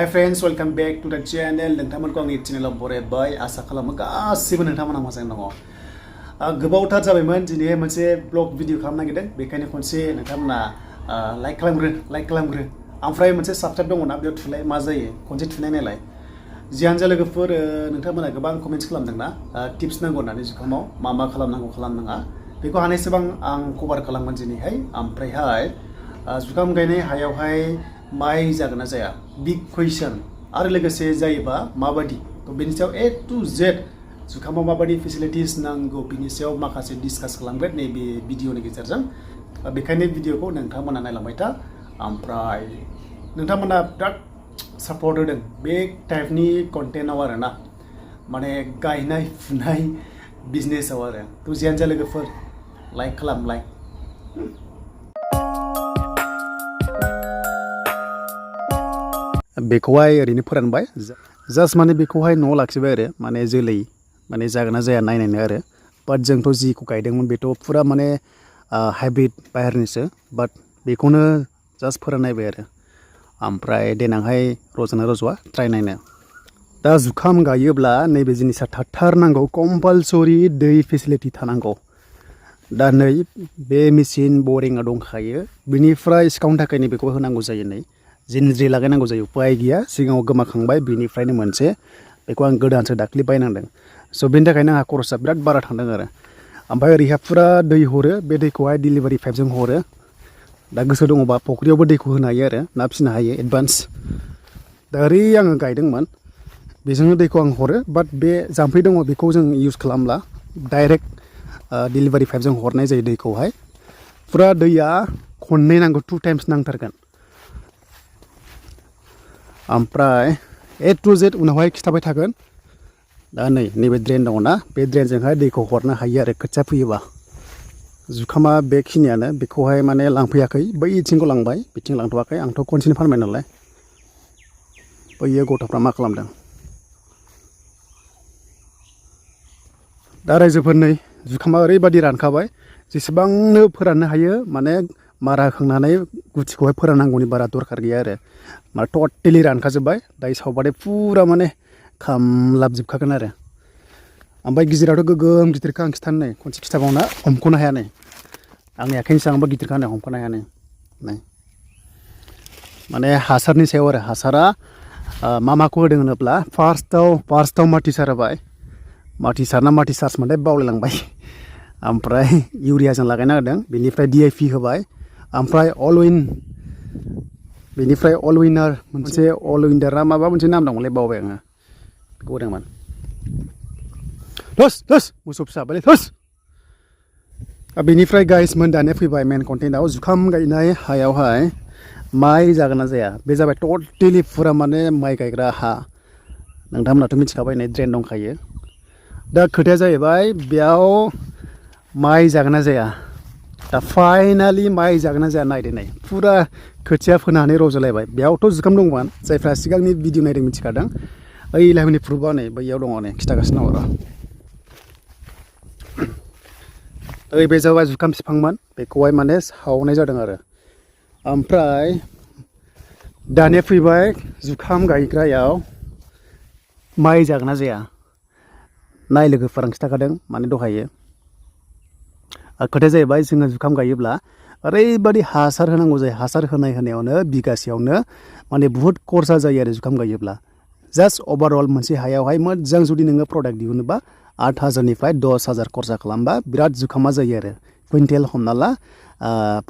Hi friends, welcome back to the channel. नोंथांमोनखौ आंनि चेनेलाव बरायबाय आसा खालामो गासिबो नोंथांमोना मोजाङै दङ। गोबावथार जाबायमोन दिनै मोनसे ब्लग भिडिअ खालामनो नागिरदों बेखायनो खनसे नोंथांमोना लाइक खालामग्रो ओमफ्राय मोनसे साबस्क्राइब दङना बेयाव थुलाय मा जायो खनसे थुनाय नायलाय जियानो जा लोगोफोर नोंथांमोना गोबां कमेन्ट्स खालामदोंना टिप्स नांगौ होननानै जुखामाव मा खालामनांगौ खालामनाङा बेखौ हानायसेबां आं कभार खालामगोन दिनैहाय ओमफ्रायहाय जुखाम गायनाय हायावहाय माइ जागोन ना जाया बिग कुवेश्चन आरो लोगोसे जायोबा माबादि तो बेनि सायाव ए टु जेड जुखामाव माबादि फेसिलिटिस नांगौ बिनि सायाव माखासे डिसकास खालामगोन नैबे भिडिअनि गेजेरजों बेखायनो भिडिअखौ नोंथांमोना नायलांबाय था ओमफ्राय नोंथांमोना बिराद सापर्ट होदों बे टाइपनि कन्टेन्टआव आरोना माने गायनाय फुनाय बिजनेसाव आरो तो जियानो जा लोगोफोर लाइक खालाम लाइक बेखौहाय ओरैनो फोरानबाय जास्ट माने बेखौहाय न'आव लाखिबाय आरो माने जोलै माने जागोन ना जाया नायनायनो आरो बाट जोंथ' जिखौ गायदोंमोन बेथ' फुरा माने हाइब्रिद बाहेरनिसो बाट बेखौनो जास्ट फोराननायबाय आरो ओमफ्राय देनांहाय रज'ना रज'आ ट्राइ नायनो दा जुखाम गायोब्ला नैबे जिनिसा थाथारनांगौ कम्पालसरि दै फेसिलिटि थानांगौ दा नै बे मेचिन बरिंआ दंखायो बिनिफ्राय सिखावनो थाखाय नैबेखौ होनांगौ जायो नै जिनज्रि लागायनांगौ जायो उपाय गैया सिगाङाव गोमाखांबाय बिनिफ्रायनो मोनसे बेखौ आं गोदानसो दाख्लि बायनांदों स' बेनि थाखायनो आंहा खरसा बिराद बारा थांदों आरो ओमफ्राय ओरैहा फुरा दै हरो बे दैखौहाय डिलिभारि पाइपजों हरो दा गोसो दङबा फुख्रियावबो दैखौ होनो हायो आरो ना फिसिनो हायो एडभान्स दा ओरै आङो गायदोंमोन बेजोंनो दैखौ आं हरो बाट बे जाम्फै दङ बेखौ जों इउज खालामला डाइरेक्ट डिलिभारि पाइपजों हरनाय जायो दैखौहाय फुरा दैया खननै नांगौ 2 टाइम्स नांथारगोन ओमफ्राय ए टु जेड उनावहाय खिथाबाय थागोन दा नैबे ड्रेन दङना बे ड्रेनजोंहाय दैखौ हरनो हायो आरो खोथिया फैयोबा जुखामा बेखिनियानो बेखौहाय माने लांफैयाखै बैथिंखौ लांबाय बिथिं लांथ'वाखै आंथ' खनसेनो फानबाय नालाय बैयो गथ'फ्रा मा खालामदों दा रायजोफोर नै जुखामा ओरैबादि रानखाबाय जेसेबांनो फोराननो हायो माने मारा होखांनानै गुथिखौहाय फोराननांगौनि बारा दरखार गैया आरो माने टटेलि रानखाजोब्बाय दायो सावबाथाय फुरा माने खामलाबजोबखागोन आरो ओमफ्राय गिदिराथ' गोगोम गिदिरखा आं खिथानो नै खनसे खिथाबावना हमख'नो हाया नै आंनि आखाइनि सिगांबो गिदिरखा होनना हमख'नो हाया नै माने हासारनि सायाव आरो हासारा माखौ होदों होनोब्ला फार्स्टआव माथि सार होबाय माथि सारना माथि सार्स मोनथाय बावलायलांबाय ओमफ्राय इउरियाजों लागायना होदों बेनिफ्राय DIP होबाय ओमफ्राय बेनिफ्राय अल विनार मोनसे अल विनारा माबा मोनसे नाम दंमोनलै बावबाय आङो बेखौ होदोंमोन थस मोसौ फिसाबालै थस बेनिफ्राय गाइस दानिया फैबाय मेन कन्टेन्टआव जुखाम गायनाय हायावहाय माइ जागोन ना जाया बे जाबाय टटेलि फुरा माने माइ गायग्रा हा नोंथांमोनाथ' मिथिखाबाय नै ड्रेन दंखायो दा खोथाया जाहैबाय बेयाव माइ जागोन ना जाया दा फाइनालि माइ जागोन ना जाया नायदो नै फुरा खोथिया फोनानै रज'लायबाय बेयावथ' जुखाम दंमोन जायफ्रा सिगांनि भिडिअ नायदों मिथिखादों ओइ लाइमोननि प्रुफआ नै बैयाव दङ नै खिथागासिनो दङ ओइ बे जाबाय जुखाम बिफांमोन बेखौहाय माने सावनाय जादों आरो ओमफ्राय दानिया फैबाय जुखाम गायग्रायाव माइ जागोन ना जाया नाय लोगोफोर आं खिथाखादों माने दहायो खोथाया जाहैबाय जोङो जुखाम गायोब्ला ओरैबादि हासार होनांगौ जायो हासार होनायावनो बिगासेयावनो माने बुहुत खरसा जायो आरो जुखाम गायोब्ला जास्ट अभारअल मोनसे हायावहाय मोजां जुदि नोङो प्रडाक्ट दिहुनोबा 8,000निफ्राय 10,000 खरसा खालामबा बिराद जुखामा जायो आरो कुइन्टेल हमना ला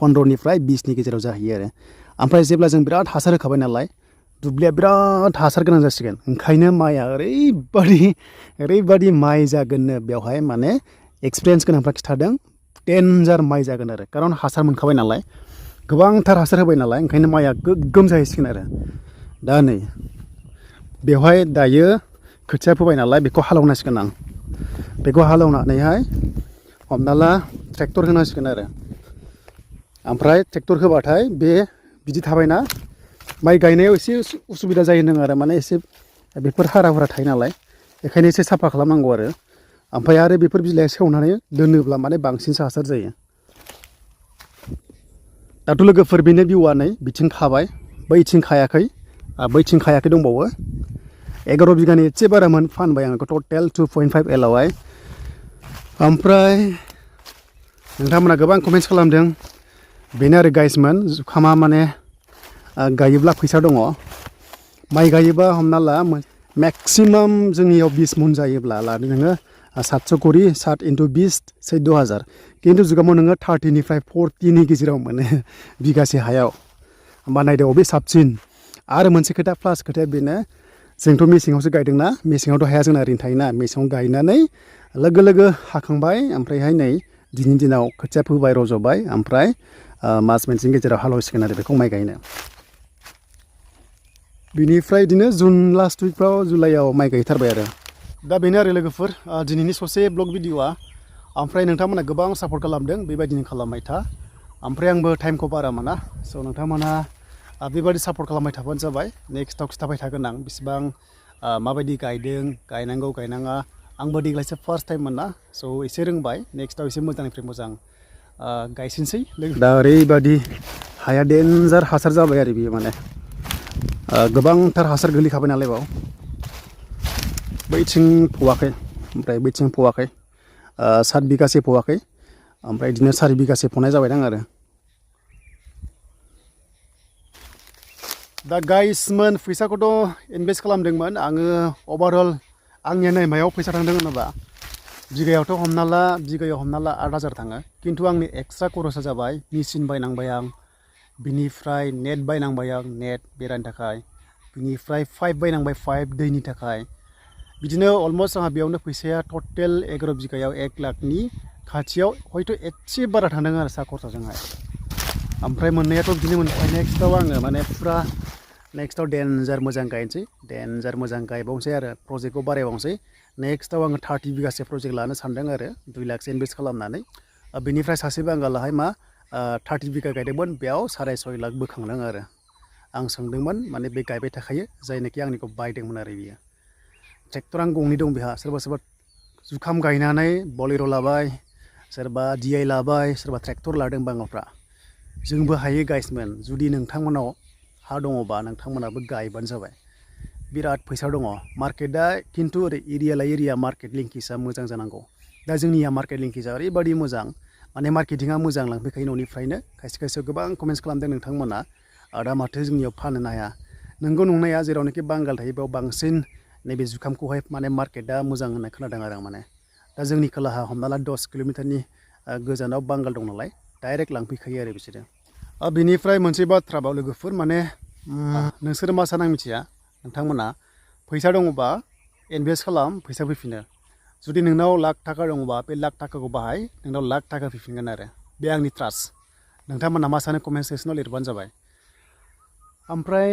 15निफ्राय 20नि गेजेराव जाहैयो आरो ओमफ्राय जेब्ला जों बिराद हासार होखाबाय नालाय दुब्लिया बिराद हासार गोनां जासिगोन ओंखायनो माइआ ओरैबादि माइ जागोननो बेवहाय माने एक्सपिरियेन्स गोनांफ्रा खिथादों डेन्जार माइ जागोन आरो खारन हासार मोनखाबाय नालाय गोबांथार हासार होबाय नालाय ओंखायनो माइआ गोग्गोम जाहैसिगोन आरो दा नै बेवहाय दायो खोथिया फोबाय नालाय बेखौ हालेवनांसिगोन आं बेखौ हालेवनानैहाय हमना ला ट्रेक्टर होनांसिगोन आरो ओमफ्राय ट्रेक्टर होबाथाय बे बिदि थाबायना माइ गायनायाव एसे उसुबिदा जायो नों आरो माने एसे बेफोर हाराफोरा थायो नालाय बेखायनो एसे साफा खालामनांगौ आरो ओमफ्राय आरो बेफोर बिलाइया सेवनानै दोनोब्ला माने बांसिनसो हासार जायो दाथ' लोगोफोर बेनो भिउआ नै बिथिं खाबाय बैथिं खायाखै बैथिं खायाखै दंबावो 11 बिगानि एसे बारामोन फानबाय आं टटेल 2.5 एलआवहाय ओमफ्राय नोंथांमोना गोबां कमेन्ट्स खालामदों बेनो आरो गाइसमोन जुखामा माने गायोब्ला फैसा दङ माइ गायोबा हमना ला मेक्सिमाम जोंनियाव 20 मन जायोब्ला लादो नोङो 700 करि 7 × 20 14,000 खिन्थु जुखामाव नोङो 30 निफ्राय 40 नि गेजेराव मोनो बिगासे हायाव होमबा नायदो अबे साबसिन आरो मोनसे खोथा प्लास खोथाया बेनो जोंथ' मेसेङावसो गायदोंना मेसेङावथ' हाया जोंना ओरैनो थायोना मेसेङाव गायनानै लोगो लोगो हाखांबाय ओमफ्रायहाय नै दिनैनि दिनाव खोथिया फोबाय रज'बाय ओमफ्राय मास मोनसेनि गेजेराव हालेवसिगोन आरो बेखौ माइ गायनो बिनिफ्राय बिदिनो जुन लास्ट उइकफ्राव जुलाइआव माइ गायथारबाय आरो दा बेनो आरो लोगोफोर दिनैनि ससे ब्लग भिडिअआ ओमफ्राय नोंथांमोना गोबां सापर्ट खालामदों बेबायदिनो खालामबाय था ओमफ्राय आंबो टाइमखौ बारा मोना स' नोंथांमोना बेबायदि सापर्ट खालामबाय थाबानो जाबाय नेक्स्टआव खिथाबाय थागोन आं बिसिबां माबायदि गायदों गायनांगौ गायनाङा आंबो देग्लायसो फार्स्ट टाइम मोन ना स' एसे रोंबाय नेक्स्टआव एसे मोजांनिफ्राय मोजां गायसिनसै दा ओरैबायदि हाया डेन्जार हासार जाबाय आरो बियो माने गोबांथार हासार गोलैखाबाय नालाय बाव बैथिं फवाखै ओमफ्राय बैथिं फवाखै 7 बिगासे फवाखै ओमफ्राय बिदिनो 4 बिगासे फनाय जाबायदां आरो दा गाइसमोन फैसाखौथ' इनभेस्ट खालामदोंमोन आङो अभारअल आंनिया नै मायाव फैसा थांदों होनोबा बिगायाव हमना ला 8,000 थाङो खिन्थु आंनि एक्सट्रा खरसा जाबाय मेचिन बायनांबाय आं बिनिफ्राय नेट बायनांबाय आं नेट बेरानि थाखाय बिनिफ्राय पाइप बायनांबाय पाइप दैनि थाखाय बिदिनो अलमस्ट आंहा बेयावनो फैसाया टटेल 11 बिगायाव 1 लाखनि खाथियाव हयथ' एसे बारा थांदों आरो सा खरसाजोंहाय ओमफ्राय मोननायाथ' बिदिनो मोनबाय नेक्स्टआव आङो माने फुरा नेक्स्टआव डेन्जार मोजां गायनोसै डेन्जार मोजां गायबावनोसै आरो प्रजेक्टखौ बारायबावनोसै नेक्स्टआव आङो 30 बिगासे प्रजेक्ट लानो सानदों आरो 2 लाखसो इनभेस्ट खालामनानै बेनिफ्राय सासे बांगालाहाय मा 30 बिगा गायदोंमोन बेयाव 6.5 लाख बोखांदों आरो आं सोंदोंमोन माने बे गायबाय थाखायो जायनाखि आंनिखौ बायदोंमोन आरो बियो ट्रेक्टर आं गंनै दं बेहा सोरबा जुखाम गायनानै बलेर' लाबाय सोरबा DI लाबाय सोरबा ट्रेक्टर लादों बांगालफ्रा जोंबो हायो गाइसमोन जुदि नोंथांमोनाव हा दङबा नोंथांमोनाबो गायबानो जाबाय बिराद फैसा दङ मार्केटआ खिन्थु ओरै एरिया लायै एरिया मार्केट लिंकेजआ मोजां जानांगौ दा जोंनिया मार्केट लिंकेजआ ओरैबायदि मोजां माने मार्केटिंआ मोजां लांफैखायो न'निफ्रायनो खायसे गोबां कमेन्ट्स खालामदों नोंथांमोना दा माथो जोंनियाव फाननो हाया नोंगौ नंनाया जेरावनाखि बांगाल थायो बेयाव बांसिन नैबे जुखामखौहाय माने मार्केटआ मोजां होननाय खोनादों आरो आं माने दा जोंनि खोलाहा हमना ला 10 किल'मिटारनि गोजानाव बांगाल दं नालाय डाइरेक्ट लांफैखायो आरो बिसोरो बिनिफ्राय मोनसे बाथ्रा बाव लोगोफोर माने नोंसोरो मा सानो आं मिथिया नोंथांमोना फैसा दङबा इनभेस्ट खालाम फैसा फैफिनो जुदि नोंनाव लाख थाखा दङबा बे लाख थाखाखौ बाहाय नोंनाव लाख थाखा फैफिनगोन आरो बे आंनि ट्रास्ट नोंथांमोना मा सानो कमेन्ट सेक्सनाव लिरबानो जाबाय ओमफ्राय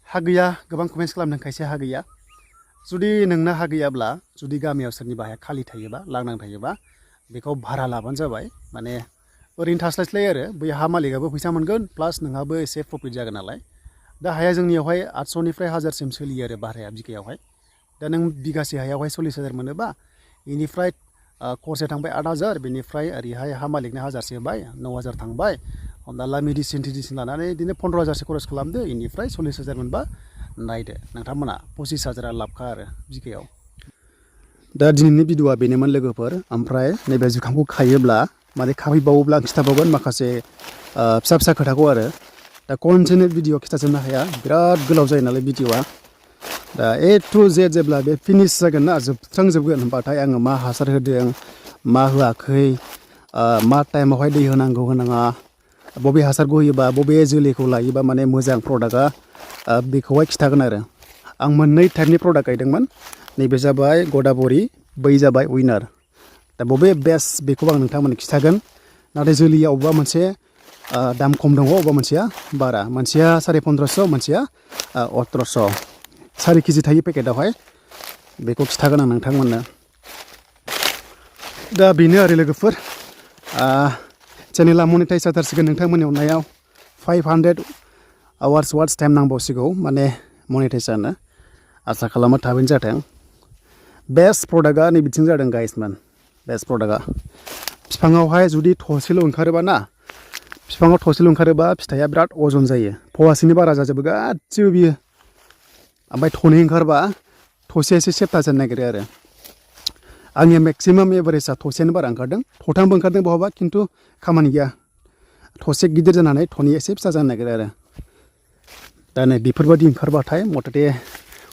हा गैया गोबां कमेन्ट्स खालामदों खायसे हा गैया जुदि नोंना हा गैयाब्ला जुदि गामियाव सोरनिबा हाया खालि थायोबा लांदां थायोबा बेखौ भारा लाबानो जाबाय माने ओरैनो थास्लायस्लाय आरो बै हा मालिकाबो फैसा मोनगोन प्लास नोंहाबो एसे प्रफिट जागोन नालाय दा हाया जोंनियावहाय 800निफ्राय 1000सिम सोलियो आरो भाराया बिगायावहाय दा नों बिगासे हायावहाय 40,000 मोनोबा बेनिफ्राय खरसाया थांबाय 8,000 बेनिफ्राय ओरैहाय हा मालिकनो 1000 होबाय 9,000 थांबाय हमना ला मेडिसिन लानानै बिदिनो 15,000सो खरस खालामदो बेनिफ्राय 40,000 मोनबा नायदो नोंथांमोना 25,000 लाबखा आरो बिगायाव दा दिनैनि भिडिअआ बेनोमोन लोगोफोर ओमफ्राय नैबे जुखामखौ खायोब्ला माने खाफैबावोब्ला आं खिथाबावगोन माखासे फिसा खोथाखौ आरो दा कन्टिनिउ भिडिअ खिथाजोबनो हाया बिराद गोलाव जायो नालाय भिडिअआ दा A to Z जेब्ला बे फिनिश जागोन ना जोबस्रांजोबगोन होनबाथाय आङो मा हासार होदों मा होआखै मा टाइमावहाय दै होनांगौ होनाङा बबे हासारखौ होयोबा बबे जोलैखौ लायोबा माने मोजां प्रडाक्टआ बेखौहाय खिथागोन आरो आं मोननै टाइपनि प्रडाक्ट गायदोंमोन नैबे जाबाय गदाबरि बै जाबाय उइनार दा बबे बेस्ट बेखौ आं नोंथांमोननो खिथागोन नाथाय जोलैया अबेबा मोनसे दाम खम दङ अबेबा मोनसेया बारा मोनसेया 1550 मोनसेया 1800 4 केजि थायो पेकेटावहाय बेखौ खिथागोन आं नोंथांमोननो दा बेनो आरो लोगोफोर चेनेला मनिटाइज जाथारसिगोन नोंथांमोननि अननायाव 500 आवार्स वाट्स टाइम नांबावसिगौ माने मनिटाइज जानो आसा खालामो थाबैनो जाथों बेस्ट प्रडाक्टआ नै बिथिं जादों गाइसमोन बेस्ट प्रडाक्टआ बिफाङावहाय जुदि थसेल' ओंखारोबा ना बिफाङाव थसेल' ओंखारोबा फिथाइया बिराद अजन जायो फवासेनि बारा जाजोबो गासिबो बियो ओमफ्राय थनै ओंखारबा थसे एसे सेबथा जानो नागिरो आरो आंनिया मेक्सिमाम एभारेजआ थसेयानो बारा ओंखारदों थथामबो ओंखारदों बहाबा खिन्थु खामानि गैया थसे गिदिर जानानै थनै एसे फिसा जानो नागिरो आरो दा नै बेफोरबायदि ओंखारबाथाय मथथे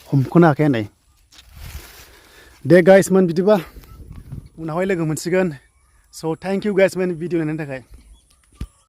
हमख'नो हाखाया नै दे गाइसमोन बिदिबा उनावहाय लोगो मोनसिगोन स' थेंक इउ गाइसमोन भिडिअ नायनायनि थाखाय